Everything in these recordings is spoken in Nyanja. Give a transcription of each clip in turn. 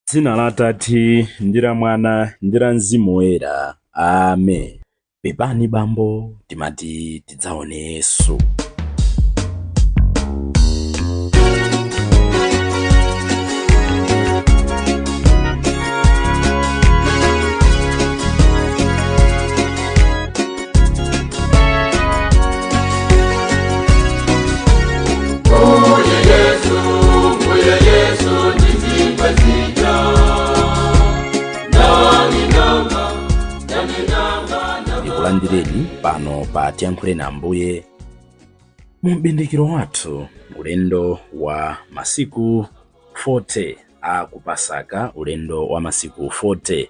Dzina la Atate ndi la Mwana ndi la Mzimu Woyera. Amen. Pepani bambo, timati tidzaone Yesu. Mbuye Yesu, ndizingwe zija. Ndani nanga, ndani nanga. Ndikulandireni pano pa Tiyankhuleni Ambuye mu m'bindikiro wathu, ulendo wa masiku 40 a kupasaka, ulendo wa masiku 40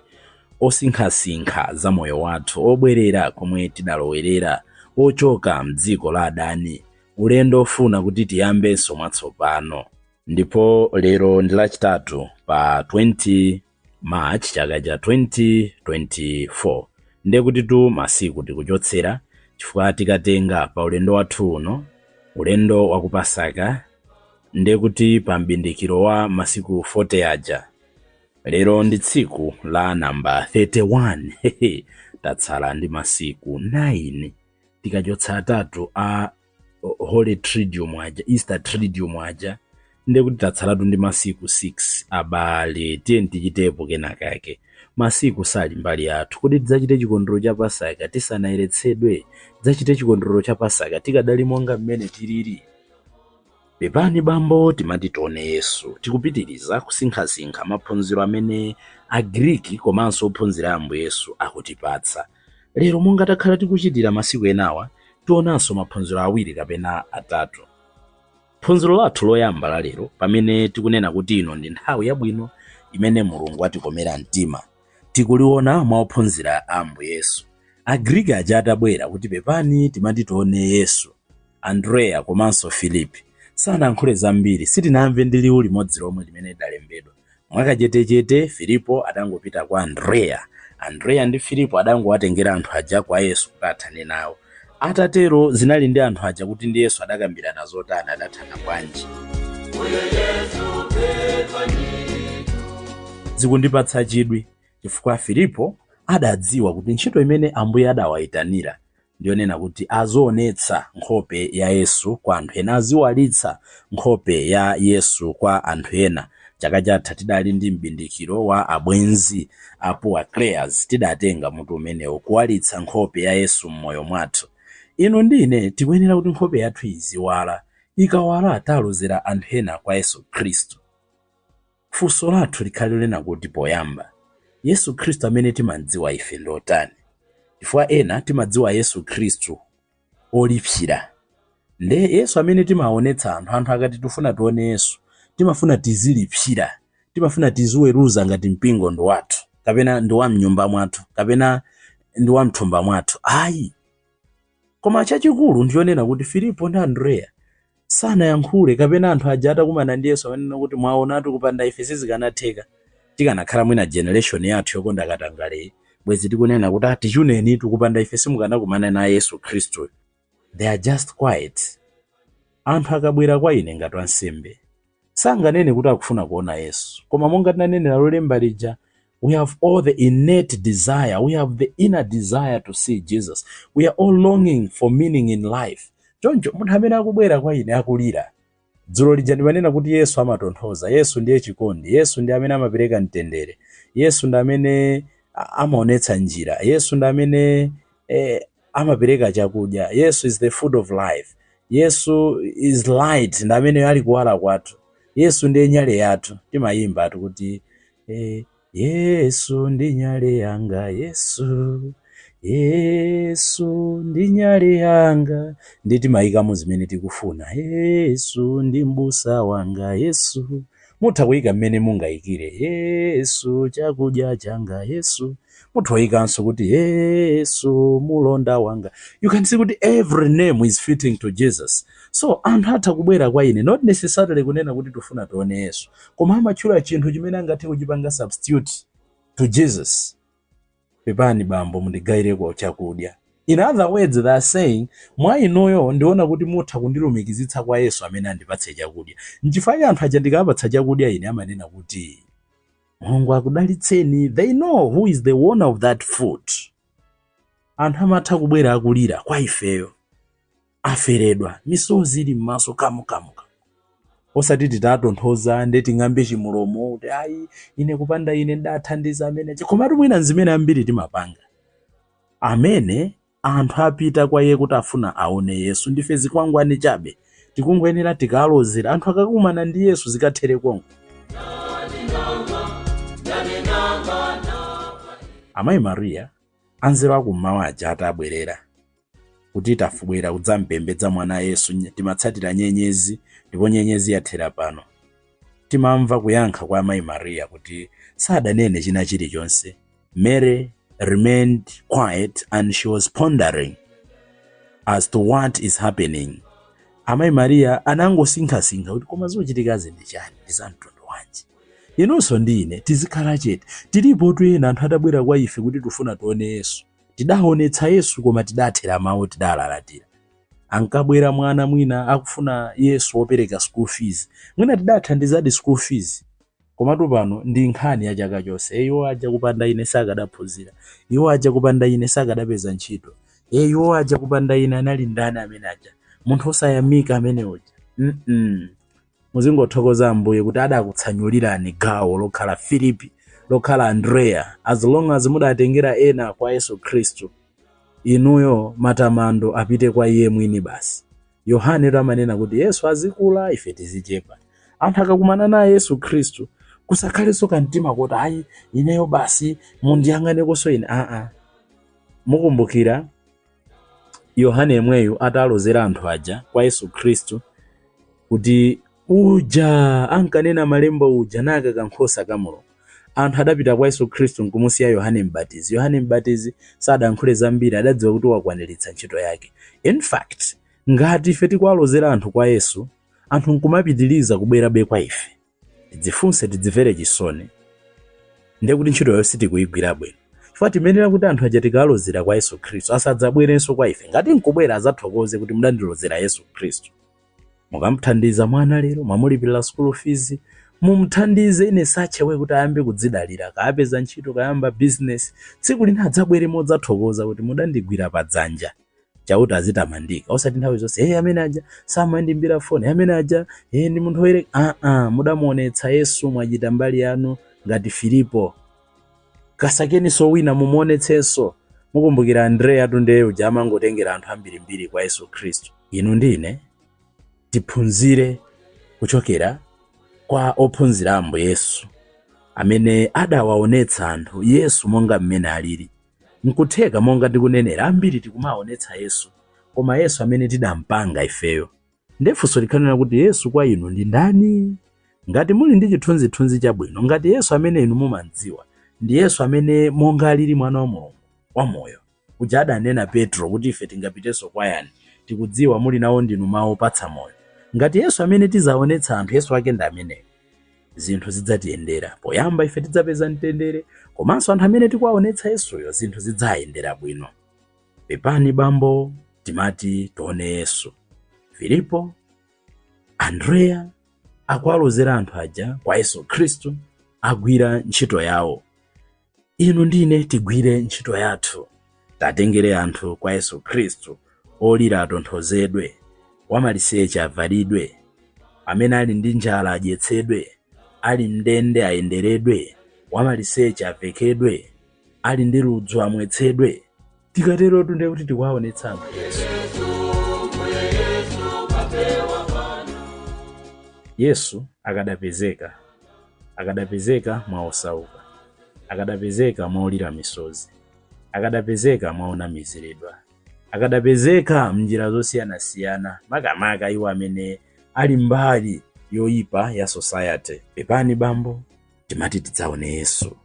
osinkhasinkha za moyo wathu, obwerera komwe tidalowerera, ochoka mdziko la adani, ulendo ofuna kuti tiyambenso mwatsopano. Ndipo lero ndi Lachitatu pa 20 March chaka cha 2024. Ndiye kutitu masiku tikuchotsera, chifukwa tikatenga pa ulendo wathu uno, ulendo wa kupasaka, ndiye kuti pa m'bindikiro wa masiku 40 aja, lero ndi tsiku la namba 31. Tatsala ndi masiku 9 tikachotsa atatu a Holy Triduum aja, Easter Triduum aja, ndiye kuti tatsalatu ndi masiku 6. Abale, tiye tichitepo kenakake. Masiku sali mbali yathu. Kodi tidzachite chikondwerero cha Pasaka tisanayeretsedwe? Tidzachite chikondwerero cha Pasaka tikadali monga mmene tilili? Pepani bambo, timati tione Yesu. Tikupitiriza kusinkhasinkha maphunziro amene Agriki komanso ophunzira a Ambuye Yesu akutipatsa. Lero, monga takhala tikuchitira masiku enawa, tionanso maphunziro awiri kapena atatu. Phunziro lathu loyamba la lero, pamene tikunena kuti ino ndi nthawi yabwino imene Mulungu atikomera mtima, tikuliona mwa ophunzira a Ambuye Yesu. Agriki aja atabwera kuti pepani, timati tione Yesu, Andreya komanso Filipi sanayankhule zambiri. Sitinamve ndi liwu limodzi lomwe limene lidalembedwa. Mwakachetechete Filipo adangopita kwa Andreya. Andreya ndi Filipo adangowatengera anthu aja kwa Yesu kuti athane nawo. Atatero, zinali ndi anthu aja kuti ndi Yesu adakambirana zotani, adathana bwanji. Zikundipatsa chidwi chifukwa Filipo adadziwa kuti ntchito imene Ambuye adawayitanira ndiyonena kuti azionetsa nkhope ya Yesu kwa anthu ena, aziwalitsa nkhope ya Yesu kwa anthu ena. Chaka chatha tidali ndi m'bindikiro wa abwenzi a Poor Clares, tidatenga mutu umenewo, kuwalitsa nkhope ya Yesu m'moyo mwathu. Inu ndi ine tikuyenera kuti nkhope yathu iziwala. Ikawala, talozera anthu ena kwa Yesu Khristu. Funso lathu likhale lonena kuti poyamba, Yesu Khristu amene timamdziwa ife ndotani? Chifukwa ena timadziwa Yesu Khristu olipsira. Nde Yesu amene timaonetsa anthu, anthu akati tifuna tione Yesu, timafuna tizilipsira, timafuna tiziweruza ngati mpingo ndi wathu, kapena ndi wa mnyumba mwathu, kapena ndi wa mthumba mwathu. Ayi. Koma chachikulu ndiyonena kuti Filipo ndi Andreya sanayankhule, kapena anthu aja atakumana ndi Yesu amanena kuti mwaonatu, kupanda ife sizikanatheka. Tikanakhala mwina generation yathu yokonda katangaleyi, bwezi tikunena kuti atichunenitu, kupanda ife simukanakumana na Yesu Khristu. They are just quiet. Anthu akabwera kwa ine ngati wansembe, sanganene kuti akufuna kuona Yesu, koma monga tinanenera Lolemba lija, we have all the innate desire, we have the inner desire to see Jesus. We are all longing for meaning in life. Choncho munthu amene akubwera kwa ine akulira, dzulo lija ndimanena kuti Yesu amatonthoza, Yesu ndiye chikondi, Yesu ndi amene amapereka mtendere, Yesu ndi amene amaonetsa njira, Yesu ndi amene amapereka chakudya. Yesu is the food of life. Yesu is light, ndi amene ali kuwala kwathu. Yesu ndiye nyale yathu. Timayimba atu kuti Yesu ndi nyale yanga, Yesu, Yesu ndi nyale yanga. Ndi timayikamo zimene tikufuna. Yesu ndi mbusa wanga, Yesu. Mutha kuyika mmene mungayikire. Yesu chakudya changa, Yesu. Mutha kuyikanso kuti Yesu mulonda wanga. You can see kuti every name is fitting to Jesus. So anthu atha kubwera kwa ine, not necessarily kunena kuti tifuna tione Yesu, koma amatchula chinthu chimene angathe kuchipanga substitute to Jesus. Pepani bambo, mundigayireko chakudya. In other words, they are saying, mwa inuyo ndiona kuti mutha kundilumikizitsa kwa Yesu amene andipatse chakudya. Nchifukwa anthu aja ndikawapatsa chakudya ine amanena kuti Mulungu akudalitseni. They know who is the owner of that food. Anthu amatha kubwera akulira kwa ifeyo, aferedwa, misozi ili m'maso kamukamuka, osati titatonthoza nde ting'ambe chimulomo kuti ayi, ine kupanda ine ndathandiza amene. Komatu mwina nzimene ambiri timapanga. Amene anthu apita kwa iye kuti afuna aone Yesu, ndife zikwangwani chabe, tikungoyenera tikalozera. Anthu akakumana ndi Yesu, zikathere konko. Amayi Mariya, anzeru akummawa aja atabwerera kuti tafubwera kudzampembedza mwana Yesu, timatsatira nyenyezi ndipo nyenyezi yathera pano, timamva kuyankha kwa amayi Mariya kuti sadanene china chilichonse. Mary remained quiet and she was pondering as to what is happening. Amayi Mariya anangosinkhasinkha kuti koma zochitikazi ndi chani, ndi za mtundu wanji? Inunso ndi ine tizikhala chete. Tilipo ena anthu atabwera kwa ife kuti tifuna tione Yesu, tidaonetsa Yesu koma tidathera mawu, tidalalatira. Ankabwera mwana mwina akufuna Yesu wopereka school fees, mwina tidathandizadi school fees, komatu pano ndi nkhani ya chaka chonse. Iwo aja kupanda ine sakadaphunzira, iwo aja kupanda ine sakadapeza ntchito, iwo aja kupanda ine anali ndani amene aja, munthu osayamika amene uja. Muzingothokoza Ambuye kuti adakutsanyulirani gawo lokhala Filipi, lokhala Andreya. As long as mudatengera ena kwa Yesu Khristu, inuyo matamando apite kwa iye mwini basi. Yohane amanena kuti Yesu azikula, ife tizichepa. Anthu akakumana naye Yesu Khristu, kusakhalenso kamtima kuti ayi, ineyo basi mundiyang'anekonso ine, aa. Mukumbukira Yohane yemweyu atalozera anthu aja kwa Yesu Khristu kuti uja ankanena malemba uja, naka kankhosa ka Mulungu. Anthu adapita kwa Yesu Khristu nkumusiya Yohane Mbatizi. Yohane Mbatizi sadayankhule zambiri, adadziwa kuti wakwaniritsa ntchito yake. In fact, ngati ife tikuwalozera anthu kwa Yesu, anthu nkumapitiriza kubwerabe kwa ife, tidzifunse, tidzimvere chisoni, ndiye kuti ntchitoyo sitikuyigwira bwino, chifukwa timenera kuti anthu aja tikawalozera kwa Yesu Khristu asadzabwerenso kwa ife. Ngati nkubwera, adzathokoze kuti mudandilozera Yesu Khristu. Mukamuthandiza mwana lero, mwamulipirira school fees, mumuthandize ine sachewe kuti ayambe kudzidalira, kaapeza ntchito, kayamba business, tsiku lina adzabwere modzathokoza kuti mudandigwira pa dzanja. Chauta azitamandika, osati nthawi zonse, "Hey, amene aja samandimbira foni, amene aja, hey, ndi munthu woyere." Aa, mudamuonetsa Yesu, mwachita mbali yanu ngati Filipo. Kasakeninso wina mumuonetsenso. Mukumbukira Andreya tundeyo uja amangotengera anthu ambirimbiri kwa Yesu Khristu. Inu ndine tiphunzire kuchokera kwa ophunzira Ambuye Yesu amene adawaonetsa anthu Yesu monga mmene alili. Nkutheka monga ndikunenera, ambiri tikumaonetsa Yesu, koma Yesu amene tidampanga ifeyo. Ndefunso likhanena kuti Yesu kwa inu ndi ndani? Ngati muli ndi chithunzithunzi chabwino, ngati Yesu amene inu mumadziwa ndi Yesu amene monga alili mwana wa Mulungu wamoyo uja adanena Petro kuti ife tingapitenso kwa yani, tikudziwa muli nawo ndinu mawu opatsa moyo. Ngati Yesu amene tizaonetsa anthu, Yesu ake ndi ameneyo, zinthu zidzatiyendera. Poyamba ife tidzapeza mtendere, komanso anthu amene tikuwaonetsa Yesuyo zinthu zidzayendera bwino. Pepani bambo, timati tione Yesu. Filipo, Andreya akuwalozera anthu aja kwa Yesu Khristu, agwira ntchito yawo. Inu ndine tigwire ntchito yathu, tatengere anthu kwa Yesu Khristu. Olira atonthozedwe, wamaliseche avalidwe, amene ali ndi njala adyetsedwe, ali mndende ayenderedwe, wamaliseche avekedwe, ali ndi ludzu amwetsedwe. Tikaterotu ndiye kuti tikuwaonetsa anthu Yesu. Yesu akadapezeka, akadapezeka mwa osauka, akadapezeka mwa olira misozi, akadapezeka mwa onamiziridwa, akadapezeka mnjira zosiyanasiyana, makamaka iwo amene ali mbali yoyipa ya society. Pepani bambo, timati tidzaone Yesu.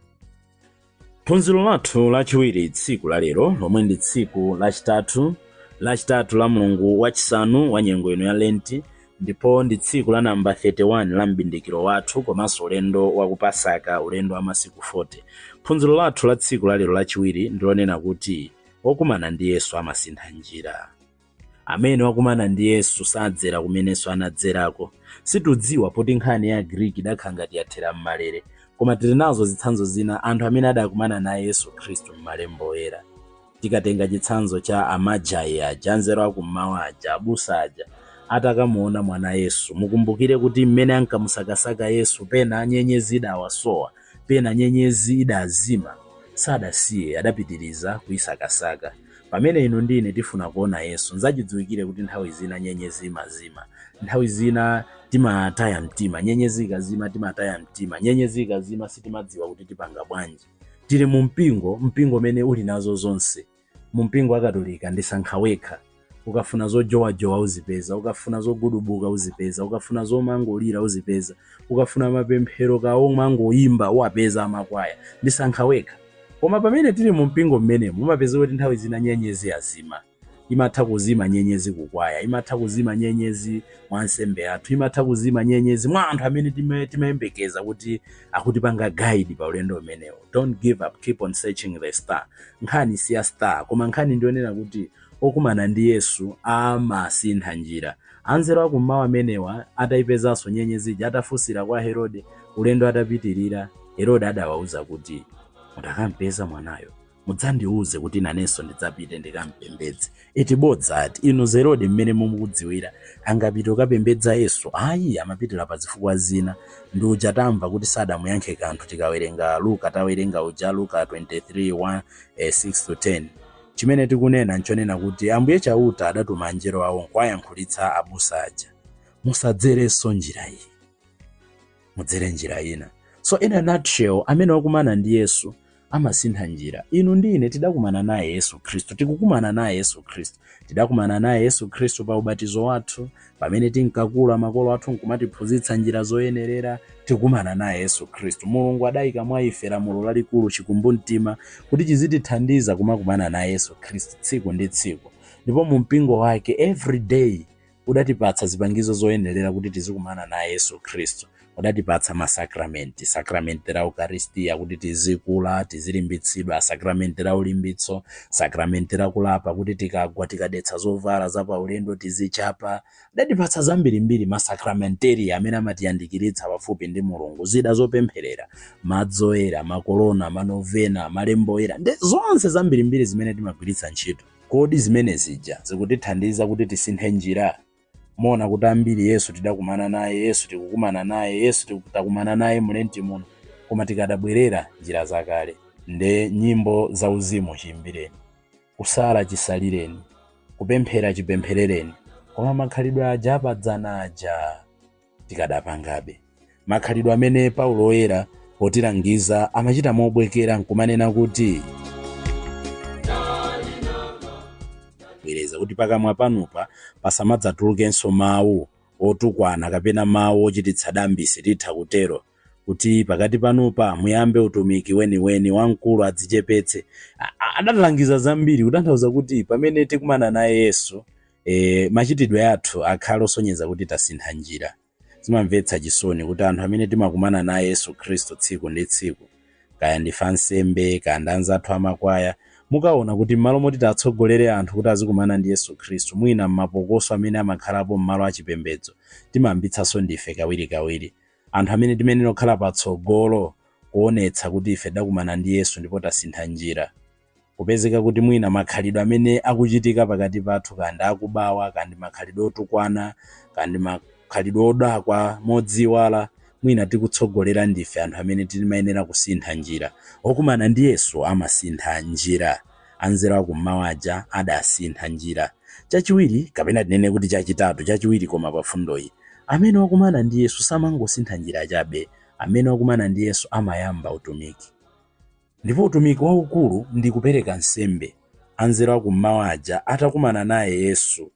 Phunziro lathu lachiwiri tsiku la lero, lomwe ndi tsiku lachitatu, lachitatu la mulungu wachisanu wa nyengo ino ya Lenti, ndipo ndi tsiku la namba 31 la mbindikiro wathu komanso ulendo wa kupasaka, ulendo wa masiku 40. Phunziro lathu la tsiku la lero lachiwiri ndilonena kuti wokumana ndi Yesu amasintha njira. Amene wakumana ndi Yesu sadzera kumenenso anadzerako. Situdziwa poti nkhani ya Agriki idakhala ngati yathera mmalere. Koma tili nazo zitsanzo zina, anthu amene adakumana naye Yesu Khristu m'malembo oyera. Tikatenga chitsanzo cha Amajai aja, anzeru akummawa aja, abusa aja, atakamuona mwana Yesu. Mukumbukire kuti mmene ankamusakasaka Yesu, pena nyenyezi idawasowa, pena nyenyezi idazima, sadasiye, adapitiriza kuyisakasaka. Pamene inu ndi ine tifuna kuona Yesu, nzachidziwikire kuti nthawi zina nyenyezi imazima, nthawi zina timataya mtima. Nyenyezi ikazima timataya mtima, nyenyezi ikazima sitimadziwa kuti tipanga bwanji. Tili mu mpingo, mpingo umene uli nazo zonse. Mu mpingo wa Katolika ndisankha wekha. Ukafuna zojowajowa uzipeza, ukafuna zogudubuka uzipeza, ukafuna zomangolira uzipeza, ukafuna mapemphero kawo mangoyimba uwapeza amakwaya. Ndisankha wekha. Koma pamene tili mu mpingo mmenemu, umapeza kuti nthawi zina nyenyezi yazima. Imatha kuzima nyenyezi kukwaya, imatha kuzima nyenyezi mwa ansembe athu, imatha kuzima nyenyezi mwa anthu amene timayembekeza kuti akutipanga guide pa ulendo umenewo. Don't give up, keep on searching the star. Nkhani si ya star, koma nkhani ndionena kuti okumana ndi Yesu amasintha njira. Anzeru akummawa amenewa atayipezanso nyenyezi ija, atafunsira kwa Herode, ulendo atapitirira, Herode adawauza kuti mutakampeza mwanayo mudzandiuze kuti nanenso ndidzapite ndikampembedze. Iti bodza ati inu Herode mmene mumukudziwira angapite kukapembedza Yesu? Ayi, amapitira pa zifukwa zina. Ndi uja tamva kuti sadamuyankhe kanthu tikawerenga Luka, tawerenga uja Luka 23 1, 6 to 10. Chimene tikunena nchonena kuti Ambuye Chauta adatuma anjelo awo nkuwayankhulitsa abusa aja, musadzerenso njira iyi, mudzere njira ina. So in a nutshell, amene wakumana ndi Yesu amasintha njira. Inu ndi ine tidakumana naye Yesu Khristu, tikukumana naye Yesu Khristu, tidakumana naye Yesu Khristu pa ubatizo wathu, pamene tinkakula makolo athu nkumatiphunzitsa njira zoyenerera. Tikumana naye Yesu Khristu. Mulungu adayika mwa ife lamulo lalikulu, chikumbumtima, kuti chizitithandiza kumakumana naye Yesu Khristu tsiku ndi tsiku. Ndipo mu mpingo wake every day udatipatsa zipangizo zoyenerera kuti tizikumana naye Yesu Khristu. Udatipatsa masakramenti, sakramenti la Ukaristiya kuti tizikula, tizilimbitsidwa, sakramenti la ulimbitso, sakramenti la kulapa kuti tikagwa, tikadetsa zovala za paulendo tizichapa. Adatipatsa zambirimbiri, masakramenteri amene amatiyandikiritsa pafupi ndi Mulungu, zida zopempherera, madzi oyera, makolona, manovena, malembo oyera ndi zonse zambirimbiri zimene timagwiritsa ntchito. Kodi zimene zija zikutithandiza kuti tisinthe njira? Muona kuti ambiri Yesu tidakumana naye, Yesu tikukumana naye, Yesu takumana naye mulenti muno, koma tikadabwerera njira zakale. Nde nyimbo zauzimu chiyimbireni, kusala chisalireni, kupemphera chipempherereni, koma makhalidwe aja apadzana aja tikadapangabe. Makhalidwe amene Paulo Oyera potilangiza amachita mobwekera nkumanena kuti bwereza kuti pakamwa panupa pasamadzatulukenso mawu otukwana kapena mawu ochititsa dambi. Sititha kutero kuti pakati panupa muyambe utumiki weniweni, wamkulu adzichepetse. Adatilangiza zambiri, kutanthauza kuti pamene tikumana naye Yesu, machitidwe athu akhale osonyeza kuti tasintha njira. Zimamvetsa chisoni kuti anthu amene timakumana naye Yesu Khristu tsiku ndi tsiku, kaya ndife ansembe, kaya ndi anzathu amakwaya, mukaona kuti m'malo moti tiatsogolere anthu kuti azikumana ndi Yesu Khristu, mwina m'mapokoso amene amakhalapo m'malo achipembedzo timayambitsanso ndife kawirikawiri. Anthu amene timayenera kukhala patsogolo kuonetsa kuti ife tidakumana ndi Yesu ndipo tasintha njira, kupezeka kuti mwina makhalidwe amene akuchitika pakati pathu, kaya ndi akubawa, kaya ndi makhalidwe otukwana, kaya ndi makhalidwe odakwa modziwala, mwina tikutsogolera ndife anthu amene timayenera kusintha njira. Okumana ndi Yesu amasintha njira. Anzeru akummawa aja adasintha njira. Chachiwiri, kapena tinene kuti chachitatu, chachiwiri koma pa fundoyi, amene wakumana ndi Yesu samangosintha njira chabe. Amene wakumana ndi Yesu amayamba utumiki, ndipo utumiki waukulu ndi kupereka nsembe. Anzeru akummawa aja atakumana naye Yesu,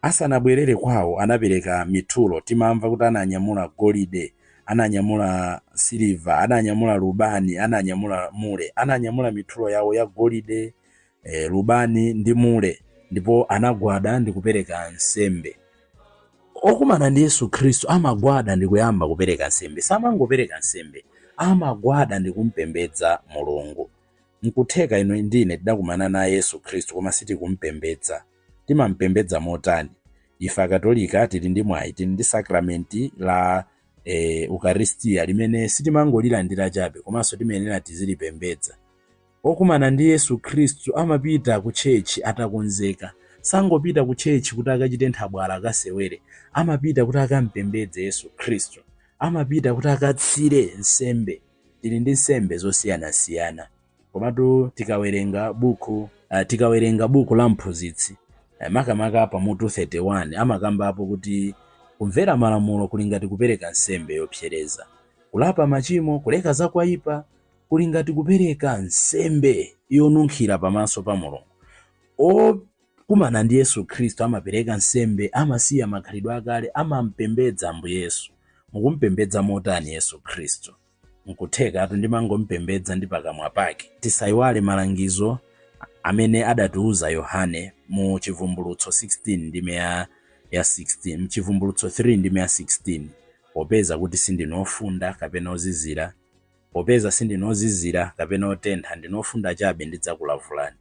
asanabwerere kwawo anapereka mitulo. Timamva kuti ananyamula golide, ananyamula siliva, ananyamula lubani, ananyamula mule, ananyamula mitulo yawo ya golide, lubani ndi mule, ndipo anagwada ndi kupereka nsembe. Okumana ndi Yesu Khristu amagwada ndi kuyamba kupereka nsembe. Samangopereka nsembe, amagwada ndi kumpembedza Mulungu. Nkutheka inu ndine tidakumana naye Yesu Khristu koma sitikumpembedza. Timampembedza motani? Ife Akatolika tili ndi mwayi, tili ndi sakramenti la Ukaristiya limene sitimangolilandira chabe komanso timayenera tizilipembedza. Okumana ndi Yesu Khristu amapita ku tchechi atakonzeka. Sangopita ku tchechi kuti akachite nthabwala, akasewere. Amapita kuti akampembedze Yesu Khristu. Amapita kuti akatsire nsembe. Tili ndi nsembe zosiyanasiyana. Komatu tikawerenga buku la mphunzitsi, makamaka pamutu 31, amakambapo kuti kumvera malamulo kuli ngati kupereka nsembe yopsereza. Kulapa machimo, kuleka zakwaipa, kuli ngati kupereka nsembe yonunkhira pamaso pa Mulungu. Okumana ndi Yesu Khristu amapereka nsembe, amasiya makhalidwe akale, amampembedza Ambuye Yesu. Mukumpembedza motani Yesu Khristu? Nkutheka ndimangompembedza ndi pakamwa pake. Tisayiwale malangizo amene adatiuza Yohane mu Chivumbulutso 16 ndime ya 16, Mchivumbulutso 3 ndime ya 16: "Popeza kuti sindinofunda kapena ozizira, popeza sindinozizira kapena otentha, ndinofunda chabe, ndidzakulavulani."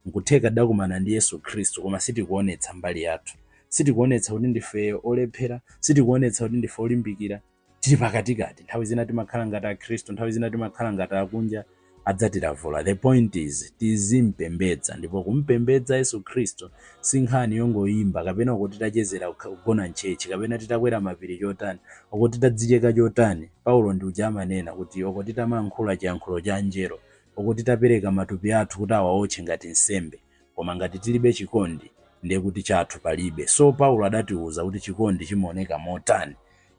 Nkutheka tidakumana ndi Yesu Khristu koma sitikuonetsa mbali yathu. Sitikuonetsa kuti ndife olephera, sitikuonetsa kuti ndife olimbikira. Tili pakatikati. Nthawi zina timakhala ngati Akhristu, nthawi zina timakhala ngati akunja. Adzatilavula. The point is, tizimpembedza. Ndipo kumpembedza Yesu Khristu si nkhani yongoyimba kapena kuti titachezera kugona mchechi kapena titakwera mapiri chotani, oko titadzicheka chotani. Paulo ndi uja amanena kuti oko titamayankhula chiyankhulo cha angelo, oko titapereka matupi athu kuti awaotche ngati nsembe, koma ngati tilibe chikondi, ndiye kuti chathu palibe. So Paulo adatiuza kuti chikondi chimaoneka motani.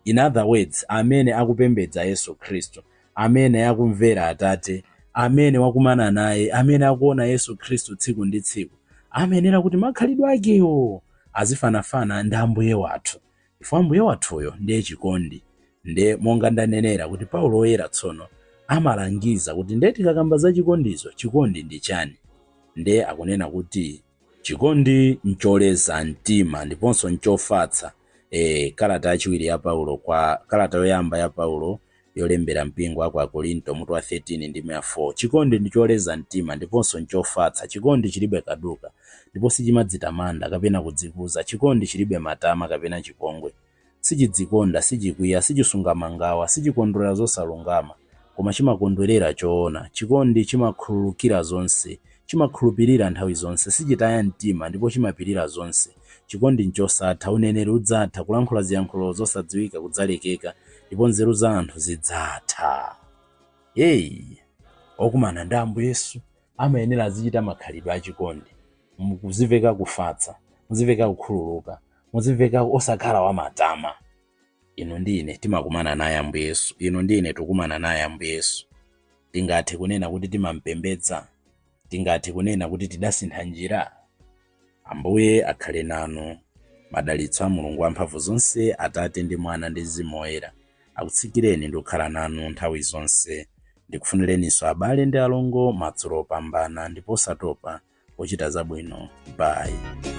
In other words, amene akupembedza Yesu Khristu, amene akumvera Atate, amene wakumana naye, amene akuona Yesu Khristu tsiku ndi tsiku, amayenera kuti makhalidwe akewo azifanafana ndi Ambuye wathu, chifukwa Ambuye wathuyo ndiye chikondi. Nde monga ndanenera kuti Paulo Woyera tsono amalangiza kuti nde tikakamba za chikondizo, chikondi ndi chani? Nde akunena kuti chikondi ncholeza mtima ndiponso nchofatsa. Kalata yachiwiri ya Paulo kwa kalata yoyamba ya Paulo yolembera mpingo wa ku Akorinto, mutu wa 13 ndime ya 4: chikondi ndi choleza mtima ndiponso nchofatsa. Chikondi chilibe kaduka ndipo sichimadzitamanda kapena kudzikuza. Chikondi chilibe matama kapena chipongwe. Sichidzikonda, sichikwiya, sichisunga mangawa, sichikondwerera zosalungama, koma chimakondwerera choona. Chikondi chimakhululukira zonse, chimakhulupirira nthawi zonse, sichitaya mtima ndipo chimapirira zonse. Chikondi nchosatha. Uneneri udzatha, kulankhula ziyankhulo zosadziwika kudzalekeka, ndipo nzeru za anthu zidzatha. Yeyi, okumana ndi Ambuye Yesu amayenera azichita makhalidwe achikondi. Muziveka kufatsa, muziveka kukhululuka, muziveka osakhala wamatama. Inu ndi ine timakumana naye Ambuye Yesu, inu ndi ine tikumana naye Ambuye Yesu. Tingathe kunena kuti timampembedza? Tingathe kunena kuti tidasintha njira? Ambuye akhale nanu. Madalitso a Mulungu wamphamvu zonse, Atate ndi Mwana ndi Mzimu Woyera, akutsikireni ndi kukhala nanu nthawi zonse. Ndikufunireninso abale ndi alongo madzulo opambana, ndipo osatopa pochita zabwino. Bye.